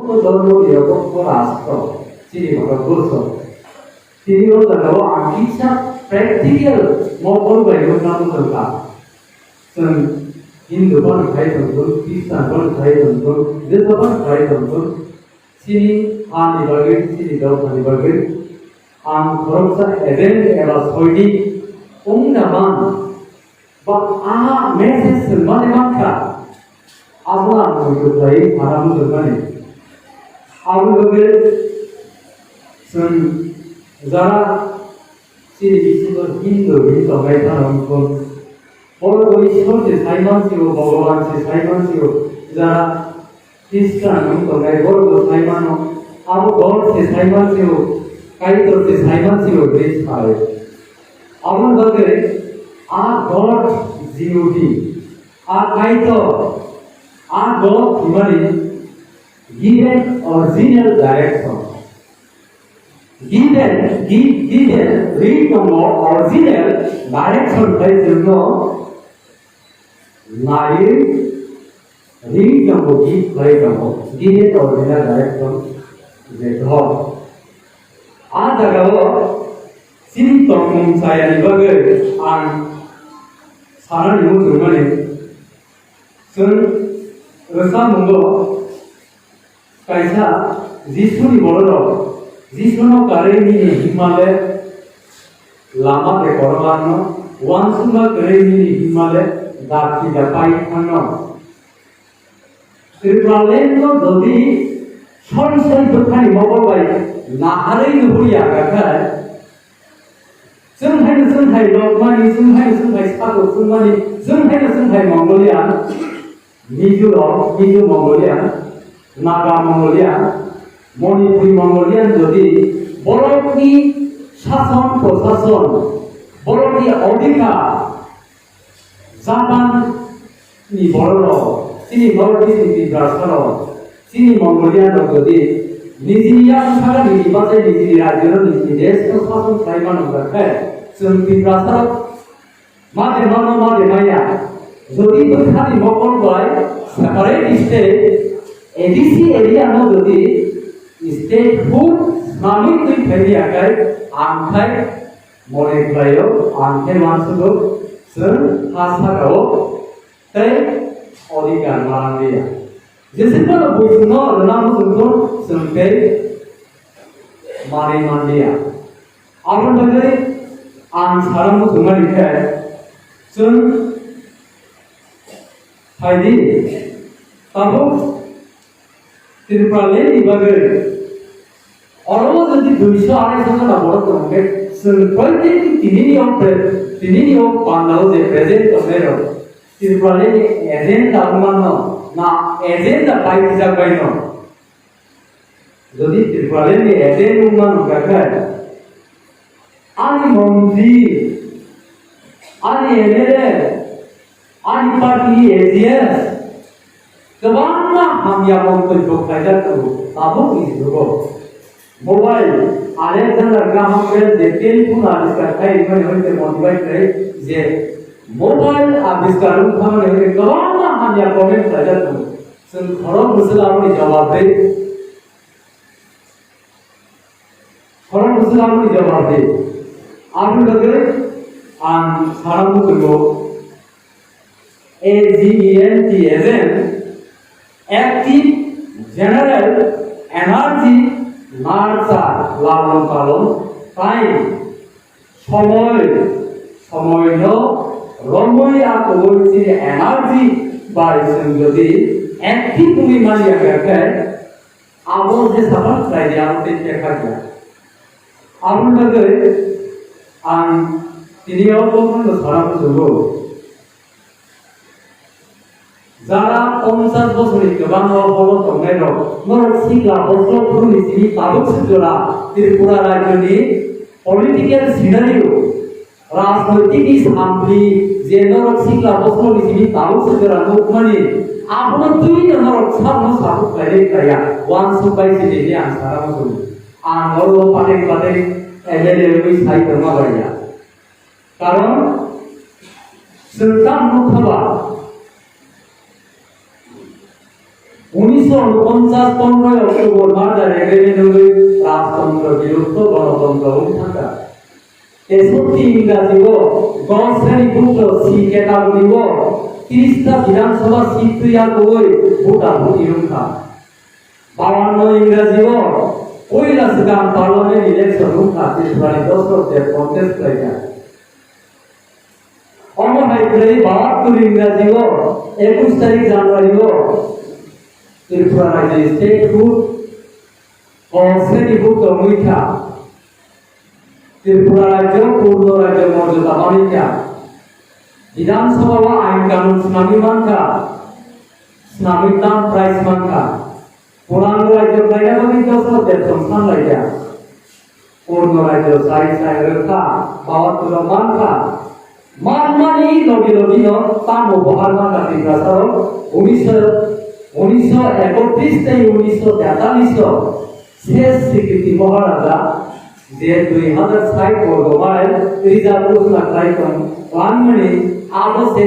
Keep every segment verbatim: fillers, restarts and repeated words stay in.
Bo dhormo ni rokok bo rastro, chini Bharatborso. Tini o jaga o ang kisa practical mokol bai nukna muchungkha. Chwng Hindu phano khai tongthun, Christian phano khai tongthun, Buddha phano khai tongthun. Chini ha ni bagwi, chini dopha ni bagwi ang khoroksa agent eba soinik wngna man. Ba aha message swngmani mankha, abo ang muitu khlai phana muchungmani. Abo bagwi chwng jara chini bisingo Hindu hinwi tongnai phano wngkon. Borok bo Ishwar se sai mansigo, Bhogoban se sai mansigo, jara Christian wng tongnai borok bo sai mano, abo God se sai mansigo, Kaitor se sai mansigo hinwi sai. Aboni bagwi a God G O D, a Kaitor, a God hwnmani given original direction. Given, gi-, given ring tongo original direction bai chwngno naiwi ring tongo, gi khlai tongo, given original direction je dhor. A jagao chini tongmung chayani bagwi ang sanani muchungmani chwng rwchapmungo kaisa Jisuni bororok, Jisuno karwi nini himma le lama de korokma no, uansukma kwrwi nini himma le dakti da pai thangno. Tripura land no jodi sori sori bwkhani mokol bai naharwi nuhurya kakhai, chwng haino chwng hai Lokmani, chwng haino chwng hai Satok chwngmani, chwng haino chwng hai Mongolia, Mizo rok, Mizo Mongolia, Naga Mongolia, Manipuri Mongolia jodi borokni sason prosason, borokni odhikar, Japan ni borok rok, chini North East ni Tiprasa rok, chini Mongolia rok jodi nijini yakung saka niji bachai nijini rajyo no nijini desh no sason khlai mano hwnkhe chwng Tiprasa rok ma de mano ma de maya. Jodi bwkhani mokol bai separate state A D C area no jodi state hood swnamwi twi khlai ya khai ang khai Mone khlaio, ang khe uansukgo, chwng ha sakao tei odhikar ma rang liya. Jeswkano buisongno rwna muchungkho, chwng tei manwi man liya. Aboni bagwi ang sana muchungmani khe, chwng phaidi, tabuk Tripura land ni bagwi oro jodi duiso arai so jona borok tong khe, chwng proitek tinini o pre-, tinini o pandao je present tongnai rok Tripura land ni agenda wngmano na agenda pai twijak bai no? Jodi Tripura land ni agenda wngmano hwnkha khe, ani montri, ani M L A, ani party ni A G S, kwbangma hamya montobyo khlaijak tongo, tabukni jugo. Mobile, Alexander Graham Bell je telephone abiskar khai rwmani hwnwi motivate khlai je mobile abiskar wngkha hwnwi kwbangma hamya comment khlaijak tongo. Chwng khorok bwswk aboni jawab rwi Khorang bwswk aboni jawab di. Aboni bagwi ang sana muchungo, A G E N T agent, active general energy nurture, lalon palon, time, somoi, somoino romwi a kubui chini energy bai chwng jodi active wngwi manya khe, Abo je sapan khlai di, abo tei khe kha kha. Aboni bagwi ang tini o kokno sana muchungo. Jara ponchas bosorni kwbangma holo tongnai rok, norok sikla bosor phuruni simi tabuk se jora Tripura rajyoni political scenario, rajnoitik ni sampli je norok sikla bosor ni simi tabuk se jora nukmani, abono twi no norok sakno sabuk khlai khlaiya, uansuk bai se de ang sana muchungo. Ang oro pateng pateng M L A wi sai tongma baiya. Karon chwng tam nukha ba, Unisho unoponchas pondroi October merger agreement wngwi rajtantro bilupto, gonotontro wng thangkha. Tesotti Ingraji o, Gosreni Putro C category o, tirista Bidhan Sabha seat twi yakowi bhuta bhuti wngkha. Bawanno Ingraji o, poila swkang parliament election wngkha, Tripurani Dosrok Deb contest khlaikha. Omo hai kwrwi bahattur Ingraji o, ekush tarik January o, Tripura rajyo statehood, Gosreni Putro wngwi kha. Tripura rajyo purno rajyo morjada manwi kha. Bidhan Sabha o ain kanun swnamwi mankha, swnamwi tam prize mankha. Purano rajyo khlaina bagwi Dosrok Deb tong san laikha. Purno rajyo sai sai rwkha, bahattur o mankha. Manmani logi logi no tamo bohar mankha Tiprasa rok. Unisho, unisho ekotris tei unisho tetalis o Ses Sikriti Maharaja je dui hazar sait borgo mile reserve ghosona khlai tong langmani abo se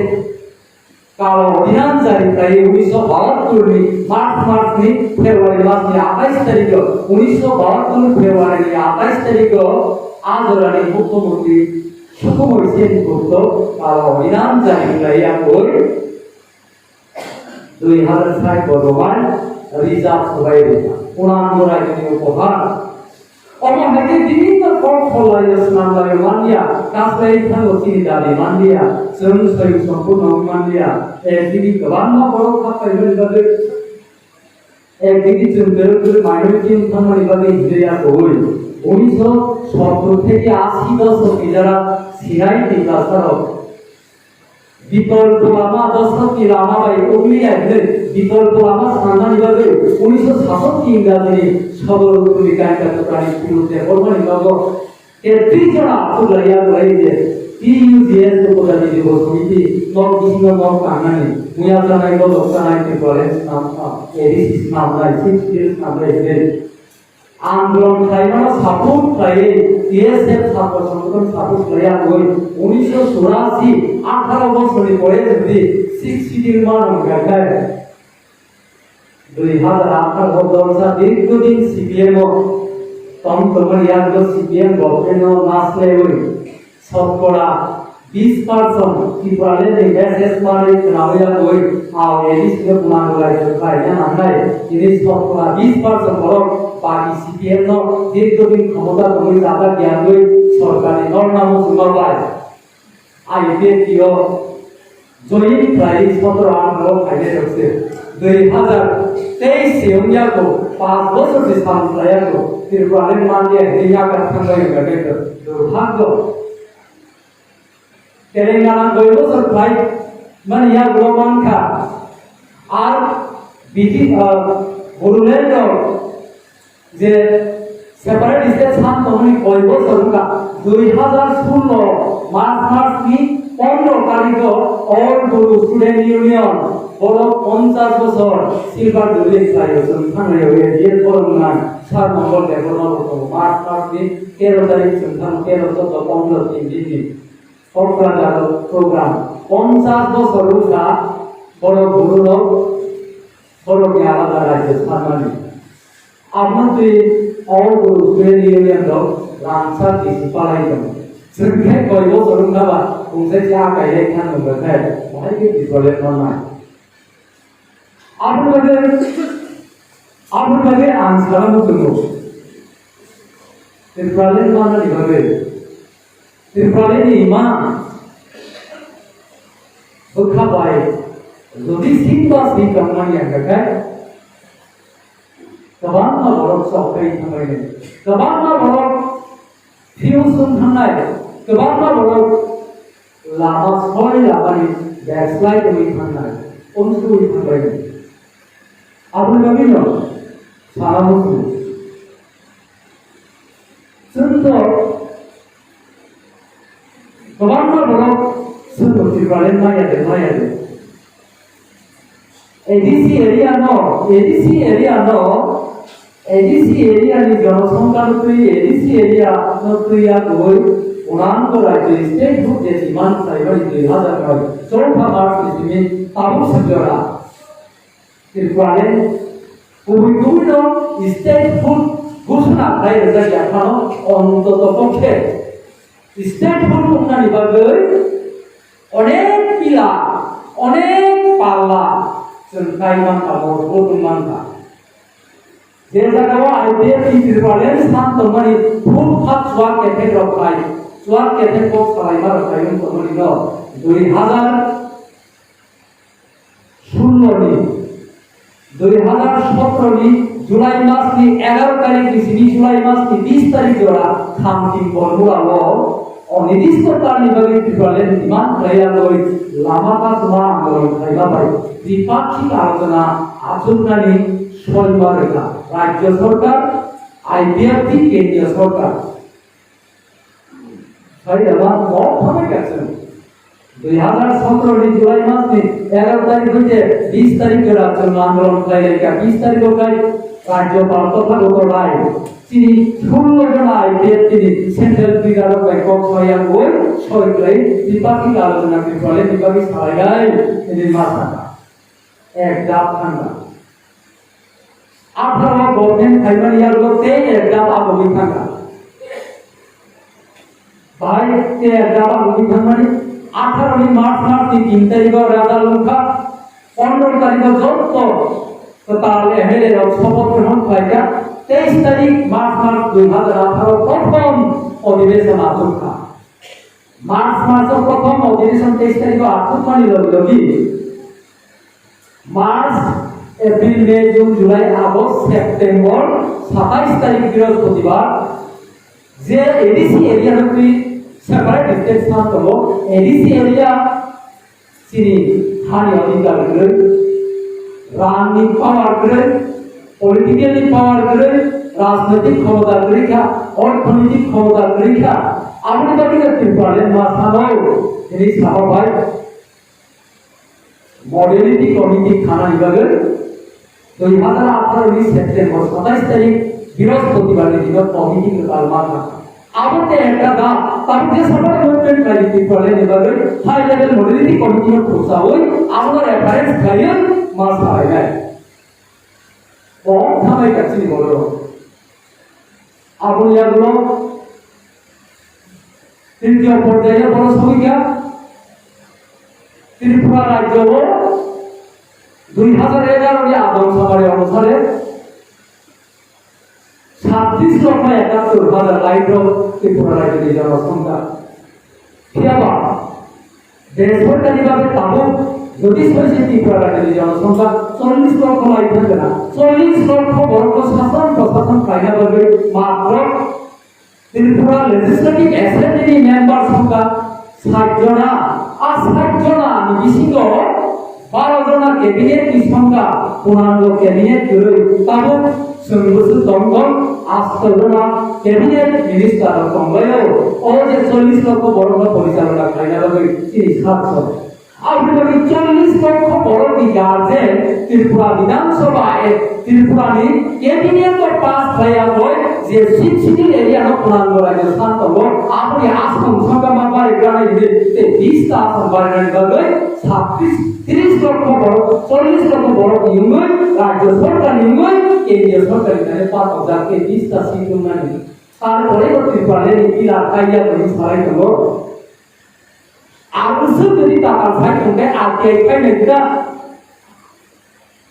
kalo ordinance jari khlai unisho bahattur ni March, March ni February mas ni atais tarikh o, unisho bahattur February ni atais tarikh o Ajorani Mukhyamantri Sukhmoy Sen Gupta kalo ordinance jari khlai ya koi. Dui hazar sait borgo bai reserve swbai rwkha. Purano rajyoni upohar. Omo hai khe bibhinno kok kholai o swnam lai o manliya, kaslai thango chini dabi manliya, chwng soyung sompurno wng manliya. Ekdigi kwbangma borok hap paimani bagwi, ekdigi chwng kwrwng kwrwng minority wng thangmani bagwi hinwi ya kwrwi. Unisho sottor theke ashi doshok ni jora Sinai Tiprasa rok bikolpo lama, dosrokni lama bai wngya hinwi bikolpo lama sanani bagwi unisho sasokni Ingrajini Soborotoni Kainta Tuprani Philip Debbarmani nogo tettris jona aswk laiya kwlai je T U G S Upojati Dibo Somiti nok bisingo nok tangnani, muya chanai, bodok chanai, Tipraland swnam, A D C swnamnai, Sixth Schedule swnamnai hinwi andolon khlaimano support khlaiwi T S F chhatro songgothon support khlaiya wngwi unisho churashi atharo bosorni pore jodi Sixth Schedule mano hwnkha khe dui hazar atharo dolsa dirghodin C P M o tong tongmani yago C P M government no naslaiwi Sotkora bis percent Tipraland ni S S mani khwnawya koi, ao A D C no bwnang bai khaina nangnai, tini sotkora bis percent borok baki C P M no dirghodin khomota tongwi chajak ya wngwi sorkarni norna muchungma bai I P F T o join khlaiwi sotro atharo phainai rok se. Dui hazar teis se wngya kho, panch bochor se sam khlaiya kho, Tipraland manliya hinwi yakar thangbai wngya khe durhagyo. Telengana koi bochor khlai mani yagulo mankha. Ar B T, ah, Bodoland o je separate state sam tongmani koi bochor wngkha. Dui hazar sullo March mas ni pondro tarikh o All Bodo Student Union borok ponchash bochor silver jubilee khlai o, chwng thangnai o A D L borok wngnai Sir Mongol Debbarma bo tongo. March mas ni tero tarikh chwng thang tero, choudo, pondro tin din ni Kok Bajaro program ponchash bochor wngkha borok bororok borokni alada rajyo sanmani. Aboni twi All Bodo Student Union rok rangchak bisi palai tongo. Chwng khe koi bochor wngkha ba kungsa se akai lai thang wngkha khe bahai khe bikolep mannai. Aboni bagwi, aboni bagwi ang sana muchungo. Tipraland manani bagwi. Tipraland ni imang bwkha bai jodi singba sing tongmani hwnkha khe, kwbangma borok choktai thangmani, kwbangma borok Phiyok chwng thangnai kwbangma borok lama soi lamani backslide wngwi thangnai, unsukwi thangbai. Aboni bagwino sana muchungo. Chwngno kwbangma borok chwngno Tipraland maya de, maya de. A D C area no, A D C area no, A D C area ni jonosongkha no twi, A D C area no twi ya koi, unang ko rajyo state hood je demand khlaimani dui hazar noi, chowtha March ni simi tabuk sijora. Tripura le kubui kubui no statehood ghoshona khlai rwjak ya phano, ontoto pokhe statehood wngnani bagwi onek pila, onek palla chwng kai mankha, mojbut wng mankha. Je jagao I P F T Tipraland san tongmani phut phat chuak kethek rok khai, chuak kethek kok salaima rok khai wng tongmani no dui hazar sullo ni, dui hazar sotro ni July mas ni egaro tarik ni simi July mas ni bis tarik jora Khamting Bormura o onirdisto tal ni bagwi Tipraland demand khlai yagwi lama kasuma andolon khlaiba bai tripakhik alochona achuknani soima rwkha Rajya Sarkar, I P F T, Kendriya Sarkar. Sai da ma kok thamai ka chwng. Dui hazar sotro ni July mas ni egaro tarik hoite bis tarik jora chwng andolon khlai lai kha. Bis tarik o khai Rajyopal Tathagata Rai chini sullo jona I P F T ni central leader rok bai kok soyang oi soi khlai tripakhik alochona Tipraland ni bagwi salai rai hwnwi ma sakha. Ek dap thangkha. Atharo government khaimani yago tei ek dap abogwi thangkha. Bai tei ek dap abogwi thangmani atharo ni March mas ni tin tarikh o result wngkha. Pondro tarikh o joto kwtal M L A rok sopoth grohon khlaikha. Teis tarikh March mas dui hazar atharo prothom odhibeshon achukha. March mas o prothom odhibeshon teis tarikh o achukmani logi logi March, April, May, June, July, August, September, satais tarikh Brihospotibhar, je A D C area no twi separate state san tongo, A D C area chini hani odhikar kwrwi, rang ni power kwrwi, political ni power kwrwi, rajnoitik khomota kwrwi kha, orthonoitik khomota kwrwi kha, aboni bagwi no Tipraland ma sano hwnwi sabo bai. Modernity Committee khanani bagwi dui hazar atharo ni September satais tarikh Brihospotibari dino committee kwtal ma kha. Abo te ekta da, tabuk je sabha movement khlai Tipraland ni bagwi high level modernity committee no khursaui abo no reference khlaiwi ma salainai. Kok thamai ka chini borok. Aboni yagulo tritiyo porjaya bono sogwi kha Tripura rajyo o dui hazar egaro ni adom samari onusare satris lokho ekattor hazar lain rok Tripura rajyo ni jonosongkha. Phiyaba besorkari bhabe tabuk jodi soise Tripura rajyoni jonosongkha chollish lokho lai thangkha na, chollish lokho borokno sason prosason khlaina bagwi matro Tripura Legislative Assembly ni member songkha sait jona, a sait jona ni bisingo baro jona cabinet ni songkha, pwnango cabinet kwrwi, tabuk chwng bwswk tong tong, asto jona cabinet minister rok tongbaio. O je chollish lokho borokno porichalona khlaina bagwi chini sat song. Aboni bagwi chollish lokho borokni guardian Tripura Bidhan Sabha, eh, Tripura ni cabinet o pass khlaiya hoi je Sixth Schedule area no pwnango rajyo san tongo, aboni aswng songkha ma bari granai hwnwi tei bis ta aswng barinani bagwi satris, tris lokho borok, chollish lokho borok ni wngwi rajyo sorkar ni wngwi kendriya sorkar ni thani patok jak tei bis ta seat wngnani. Tarpore bo Tripura ni pila kaiya hwnwi salai tongo. Ang swk jodi tatal sai tongkhe R T I khainai kha.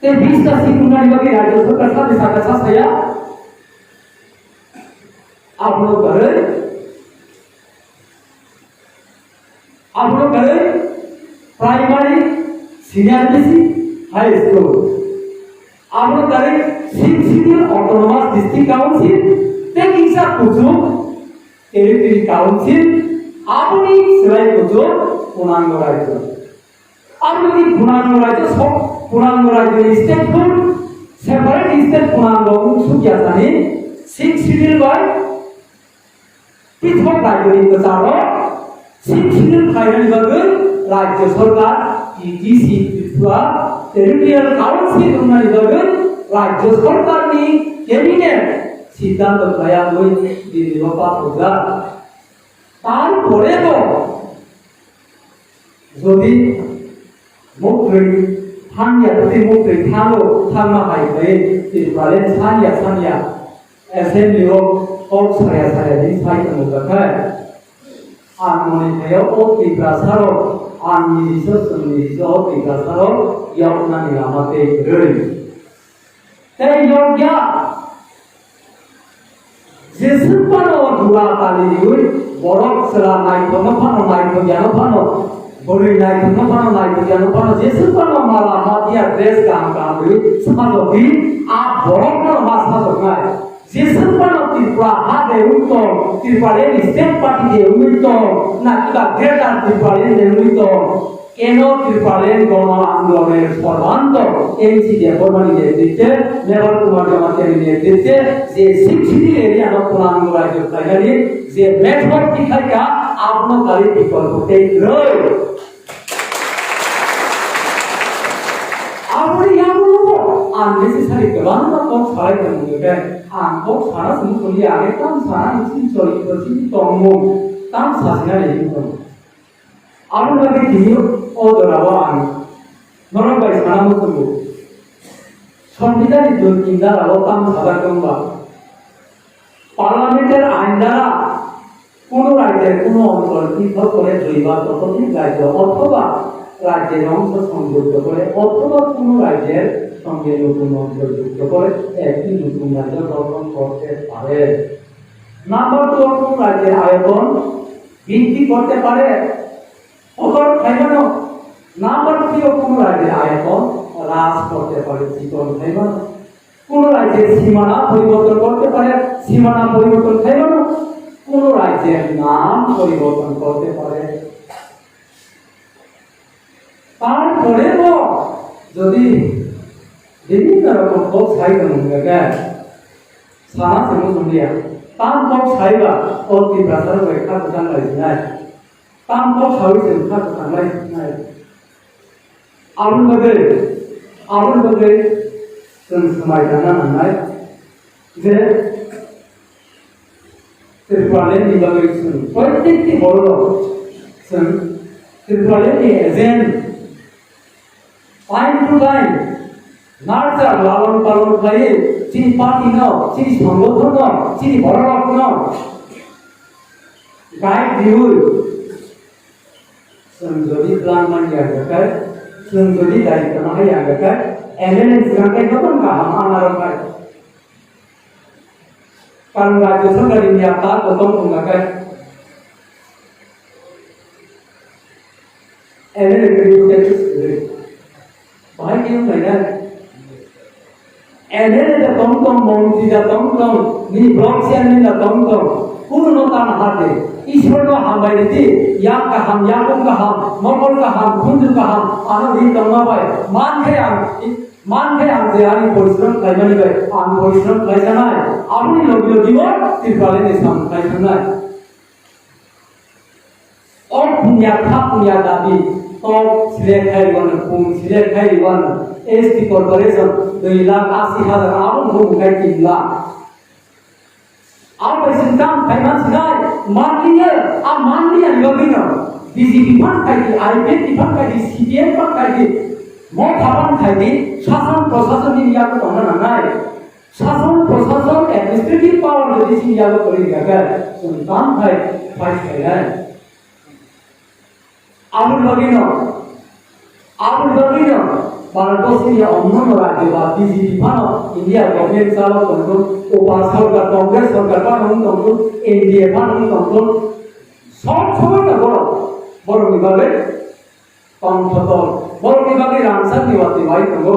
Tei bis ta seat wngnani bagwi rajyo sorkar sade saka sa saya. Abono kwrwi, abono kwrwi primary, senior B C, high school. Abono kwrwi Sixth Schedule Autonomous District Council, tei kisa kuchuk Territory Council, aboni swlai kuchuk pwnango rajyo. Aboni pwnango rajyo sok, pwnango rajyoni statehood, separate state pwnango wng sukya sani, Sixth Schedule bai pithok rajyoni kwcharo, Sixth Schedule khlainani bagwi rajyo sorkar, T T C Tripura, Territorial Council wngnani bagwi rajyo sorkarni cabinet siddhanto khlaiya wngwi Delhi o pathokjak. Tarporebo jodi muktrwi Sanya twi muktwi thango, thangma hai khlai Tipraland sanya sanya assembly o kok saya saya din sai tongmung kha. Ang moni khayo o Tiprasa rok, ang ni riso chwng ni riso o Tiprasa rok yoknani lama tei kwrwi. Tei yokya. Jeswk phano dua tali riwi, borok chwla naithokno phano naithokya no phano, bwrwi naithokno phano naithokya no phano, jeswk phano mala madia dress kaham kaham riwi sajokdi, a borokno ma sajoknai. Jeswk phano Tripura ha de wngwi tong, Tripura ni state party de wngwi tong, na kiba greater Tripura de wngwi tong. Keno Tipraland Gono Andolonor Sorbanto M C Debbarmani netrite, Meval Kumar Jamatia ni netrite, je sixty area no Pulangno Rajyo khlainani je method tikhaika, abono kali bikolpo tei kwrwi. Aboni yagulo unnecessary kwbangma kok salai tongmung khe, ang kok sana simi tongli age, tam sana simi choli choli tongmung, tam sajina le tong. Aboni bagwi tini o jorao ang norok bai sana muchungo. Songbidanni jotindara o tamo sajak tongba. Parlamenter ain dara kuno rajyer kuno onchol pithok kore dui ba totodhik rajyo othoba rajyer ongso songjukto kore othoba kuno rajyer songe nutun onchol jukto kore ekti nutun rajyo gothon korte pare. Number two, kuno rajyer ayoton bridhi korte pare. Otor khaimano number three o kuno rajyer ayoton hras korte pare, chikon khaimano. Kuno rajyer simana poriborton korte pare, simana poriborton khaimano. Kuno rajyer nam poriborton korte pare. Tarporebo jodi bibhinno rokom kok sai tongmung khe, sana se muchung liya. Tam kok saiba o Tiprasa rok bai kha kwchang lai sinai. Tam kok sawi chwng kha kwchang lai nai. Aboni bagwi, aboni bagwi chwng swmai tangna nangnai je Tipraland ni bagwi chwng protekti borok rok chwng Tipraland ni agent time to time nurture lalon palon khlaiwi chini party no, chini songgothon no, chini borok rok no guide riwi Chwng jodi plan man ya hwnkhe, chwng jodi daitwno hai ya hwnkhe, M L A swkang khe jotono kaham ang aro khai. Karon rajyo sarkar ni ya ta kotom wngkha khe, M L A khe tei swrwi. Bahai khe wng lainai. M L A da tong tong, montri da tong tong, nini block chairman da tong tong, kuno no tana hade, Ishwar no hambai ridi, yak kaham, yakung kaham, mokol kaham, khunju kaham, ano ri tongma bai, man khe ang, man khe ang je ani porishrom khlaimani bai, ang porishrom khlaisanai, aboni logi logi bo Tripura ni sam khlaisanai. O punya kha punya dabi, tok select khai rwano, pung select khai rwano, S T corporation dui lakh asi hajar, abo bo bukai tin lakh. Abo bai sing kam khai man sinai, manliya, a manliya ni bagwi no, B J P phan khai di, I P F T phan khai di, C P M phan khai di, Motha phan khai di, sason prosason ni yago tongna nangnai. Sason prosason administrative power jodi chini yago kwrwi rwkha khe, chwng tamo khai fight khainai. Aboni bagwino, aboni bagwino Bharatbosni onno rajyo ba B J P phano India government chalo tongthung, upar sorkar, Congress sorkar phano wng tongthung, N D A phano wng tongthung, sob somoino borok, borokni bagwi tongthotol, borokni bagwi rangchakni watwi bai tongo.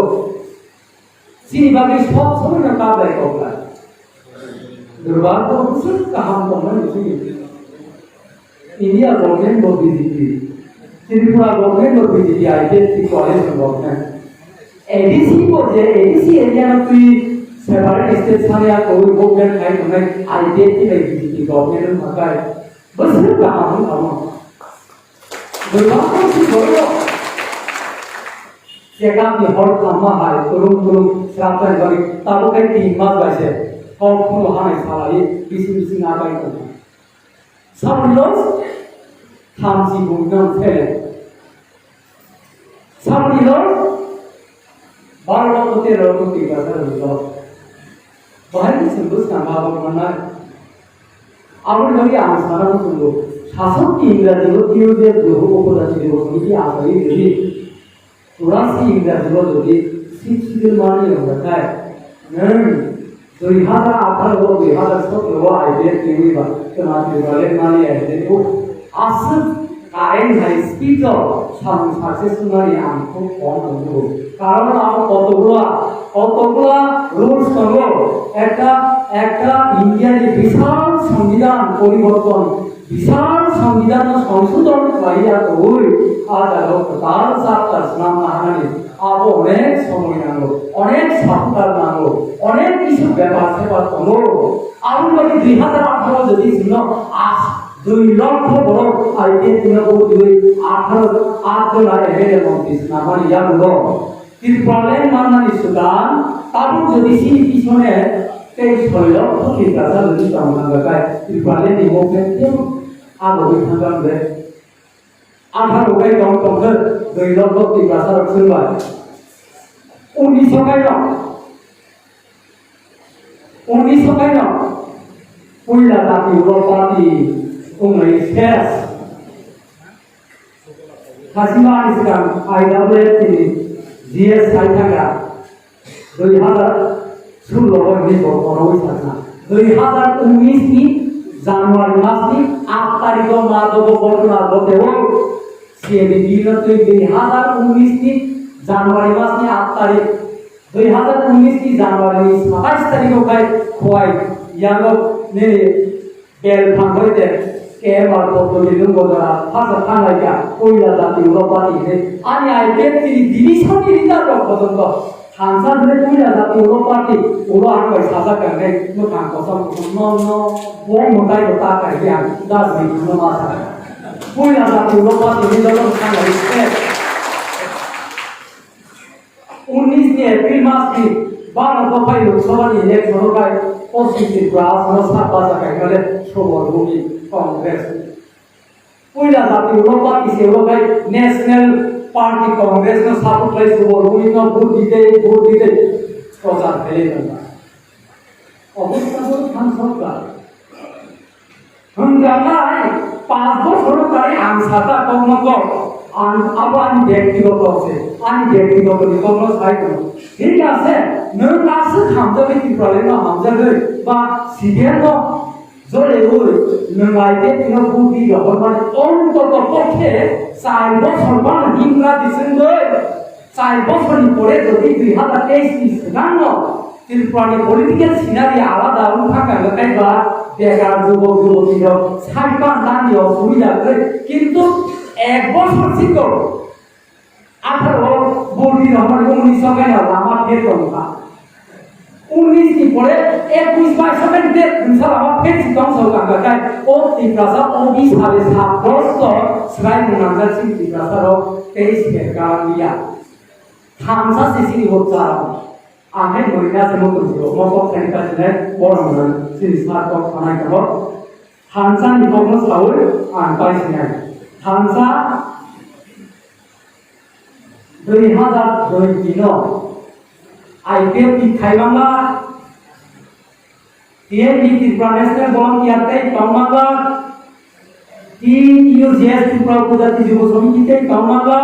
Chini bagwi sob somoino kaplai koplai. Durbar bo bwswk kaham tongmani chini. India government bo B J P, Tripura government bo B J P, I P F T coalition government. A D C bo je A D C area no twi separate state sanya kowi government khai tongnai I P F T bai B J P government wng kha kai. Bwswk kaham wng tamo. Durbar bo si borok. Chekapni hor thamma hai, tulung tulung srapjak bagwi tabuk khe tin mas bai se kok phuru hanai salai bising bising nabai tongo. Saboni loss thamchi bumnang phele. Saboni loss Baro loko tero loko Tiprasa rwjak. Bahai ni chwng bwskang ma bo manai. Aboni bagwi ang sana muchungo. Sasok Ingraji o twiwi je Bru Upojati Diboso ni twi achaiwi rwdi. Churasi Ingraji o jodi Sixth Schedule mani wngkha khe, nwng dui hazar atharo o dui hazar sotro o I P F twiwi ba kwna Tipraland mani I P F o aswk current hai speed o samung success wngnani ang khub kom tongo. Karon abo kotokgwla, kotokgwla rules tongo. Ekta, ekta India ni bisal songbidan poriborton, bisal songbidan no songsodhon khlaiya tongwi, a jaga o kwtal chapter swnamna hanani abo onek somoi nango, onek saptar nango, onek kisu bepar separ tongo. Aboni bagwi dui hazar atharo jodi chwngno as dui lokho borok I P F twiwi vote diwi atharo, aat jona M L A montri swnamani yagulo. Tipraland mannani swkang, tabuk jodi chini pisone tei soi lokho Tiprasa jodi tong thangkha khe, Tipraland ni movement tei abo bai thangkha hwnde. Atharo kai tong tongkhe, dui lokho Tiprasa rok swngbai. Unnish khaino, unnish khaino, puila jati ulo party wngnai ses. Hasima ani swkang I W F ni G S sai thangkha, dui hazar sullo o hwnwi bo konowi sakna. Dui hazar unnish ni January mas ni aat tarikh o ma dogo ghotona ghoteo C A D B no twi dui hazar unnish ni January mas ni aat tarikh, dui hazar unnish ni January ni satais tarikh o khai Khowai yango nini Belphang hoite K M R Potto ni lwng bodora phasa thanglai kha, puila jati ulo party hinwi. Ani I P F T ni division ni leader rok pojonto thansa hinwi puila jati ulo party ulo ang bai sajak kha hinwi mwkhang kosom kosom no no bo mwtai bo ta kha hinwi ang dustbin no ma sa. Puila jati ulo party ni dolo thanglai khe. Unnish ni April mas ni baro dophai Lok Sabha ni election o bai Poschim Tripura aswk no sak bacha khaimale Subol Bhumi Congress. Puila jati ulo party se ulo bai National Party Congress no support khlai Subol Bhumi no vote dite, vote dite prochar khailai nangkha. Obostha bo thangsok kha. Hwnjaknai, panch bochor kari ang sata kokno kok, ang abo ani byaktigoto se, ani byaktigoto ni kokno sai tongo. Thik ase, nwng aswk hamjagwi Tipraland no hamjagwi ba C P M no jole ui nwng I P F T no budi rohormani ontoto pokhe char bochor bana himra bisingwi. Char bochorni pore jodi dui hazar teis ni swkangno Tripurani political scenery alada wngkha khe kaiba bekar jubok juboti rok sai pan dani o suri jagwi, kintu ek bochor sikon atharo bodi rok mani unnish o kaina lama pher tongkha. Unnish ni pore ekush baish o kaina tek unsa lama pher si tong so kangkha kai o Tiprasa o bi sale sat bochor swrai mung nangjak si Tiprasa rok tei sher kaliya. Thansa se chini bo cha. Ang hai gori na se mo tong jo. Mo kok thani ka sinai, borom na chini sa kok thanai ko. Thansa ni kok no sawi ang pai sinai. Thansa dui hazar dui tino I P F T khai mangla. T N D Tripura National Volunteer tei tongmangla, T U J S Tripura Upojati Jubo Samiti tei tongmangla,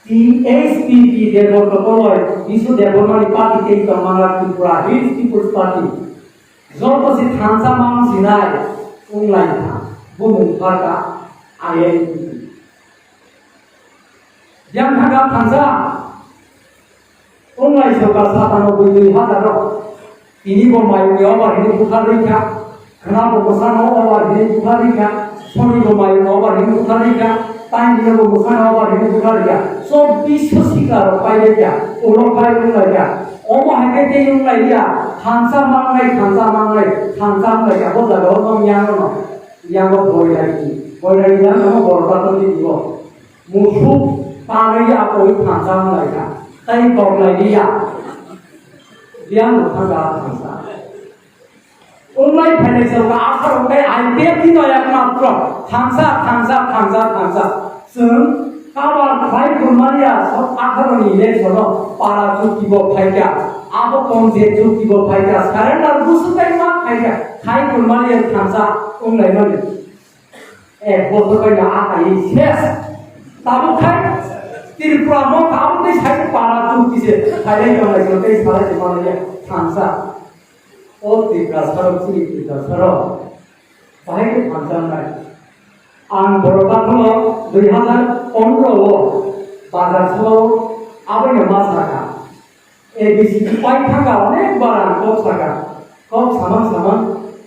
T H P P Debor Topoloi, Bisu Debbarmani party tei tongmangla Tripura Hills People's Party. Joto se thansa mang sinai, unglai tha, bumung pharka, I N P T. Yang thaga thansa, Onglai sorkar satanoboi dui hazar rok. Tini bo mayung ni obar hinwi buthar rikha. Khna bo bwsano obar hinwi buthar rikha. Soni bo mayung obar hinwi buthar rikha. Taini bo bwsano obar hinwi buthar rikha. Chobbish sikla rok pai rikha. Ulo pai wnglai kha. Omo hai khe tei wnglai ya. Thansa mangnai, thansa mangnai, thansa wnglai kha. Bo jaga o nong yang no. Yang bo boiragi. Boiragi yang no borba to di bo. Musuk tanwi ya koi thansa wnglaikha, tei koklailiya. Biyang no thangkha thansa. Wnglai phailai chwngkha asarok tei I P F T no ekmatro thansa, thansa, thansa, thansa. Chwng Kabar khai Kurmania sok atharo ni election o para chukti bo phaikha, abo tong je chukti bo phaikha, surrender busu kai ma phaikha, khai Kurmania thansa wnglai mani. Ek bochor bai na akai ses. Tabuk khai Tripura mo tabuk tei sai para chukti se phailai tonglai tei salai tongmani thansa. O Tripura sarok chini Tripura sarok. Bahai khe thansa nai. Ang borok bathano dui hazar pondro o bazar salo aboni ma sakha. A B C D pai thangkha onek bar ang kok sakha. Kok samang samang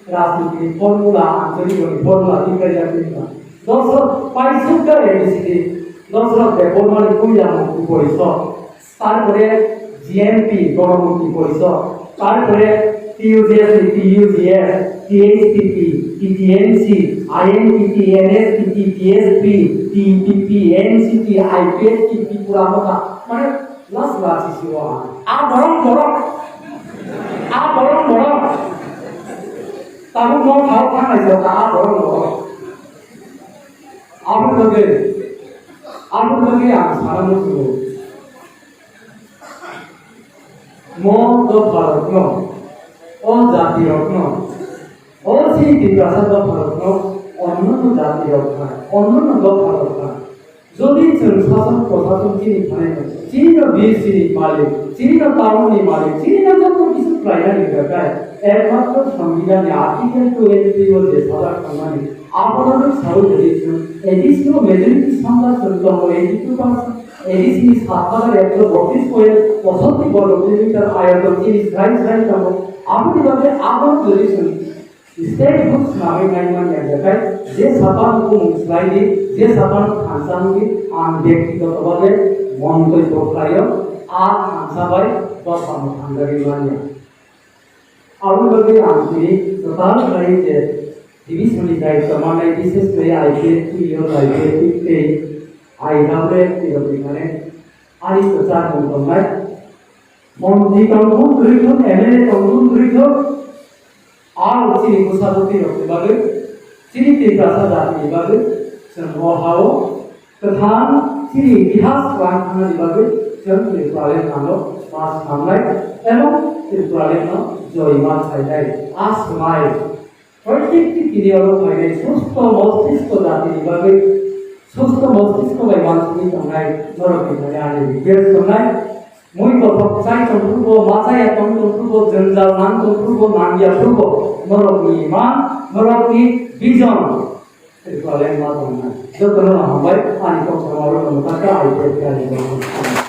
rajniti ni formula, anchoriko ni formula twi kaijaknai wngkha. Dosrok paisukha A B C D, Dosrok Debbarma ni puila mukti porisod. Tarpore G M P, Gonomukti Porisod, tarpore T U G S ni T U G S, T H P P, T T M C, I N P T, N S P T, T S P, T P P, N C T, I P F T, Tripura Motha, mane last last isi o ang. A borok borok, a borok borok, tabuk no thao thangnai jota a borok borok. Aboni bagwi, aboni bagwi ang sana muchungo. Mo dopharokno, o jatirokno, o chini Tiprasa dopharokno, onnono jatirok hai, onnono dopharok hai. Jodi chwng sason prosason chini phanai no, chini no bir chini malik, chini no town ni malik, chini no joto kisu khlainani hwnkha khe, ekmatro Songbidan ni Article twenty o je sajak tangmani, abono no sawi jodi chwng A D C o majority samla chwng tongo eighty two percent. A D C ni sat hajar ekso botris point pochotri borgo kilometer ayoton chini srai srai tongo. Aboni bagwi abono jodi chwng state book swnamwi naimani ya, jekai je sapan bumung swlai di, je sapan thansa wngdi, ang byaktigoto bhabe montobyo khlaio, a thansa bai dopha mwthang jagwi manya. Aboni bagwi ang tini kwtal khlai je division ni daityo manai, bises khlai I P F T o daityo tei I W F T rokni thani ani kwchar mung tongnai. Montri tongthung kwrwi thung, M L A tongthung kwrwi thung, aro chini bwsa bwtwi rokni bagwi, chini Tiprasa jatini bagwi chwng o ha-o kwthang chini itihas kwlang thangnani bagwi chwng Tripuraland ano ma swnamnai ebong Tripuraland no joy ma khlainai. A swmai proitekti tini oro phainai susto mostisko jatini bagwi, susto mostisko bai uansugwi tongnai norokni thani ani request tongnai. Mui kothok chai tongphuru bo, ma chaya tong tongphuru bo, jwngjal nang tongphuru bo, nangya phuru bo, norokni imang, norokni vision Tripuraland ma tongnai. Jotono no hambai, ani kok sama oro tongma kha, I P F T ani.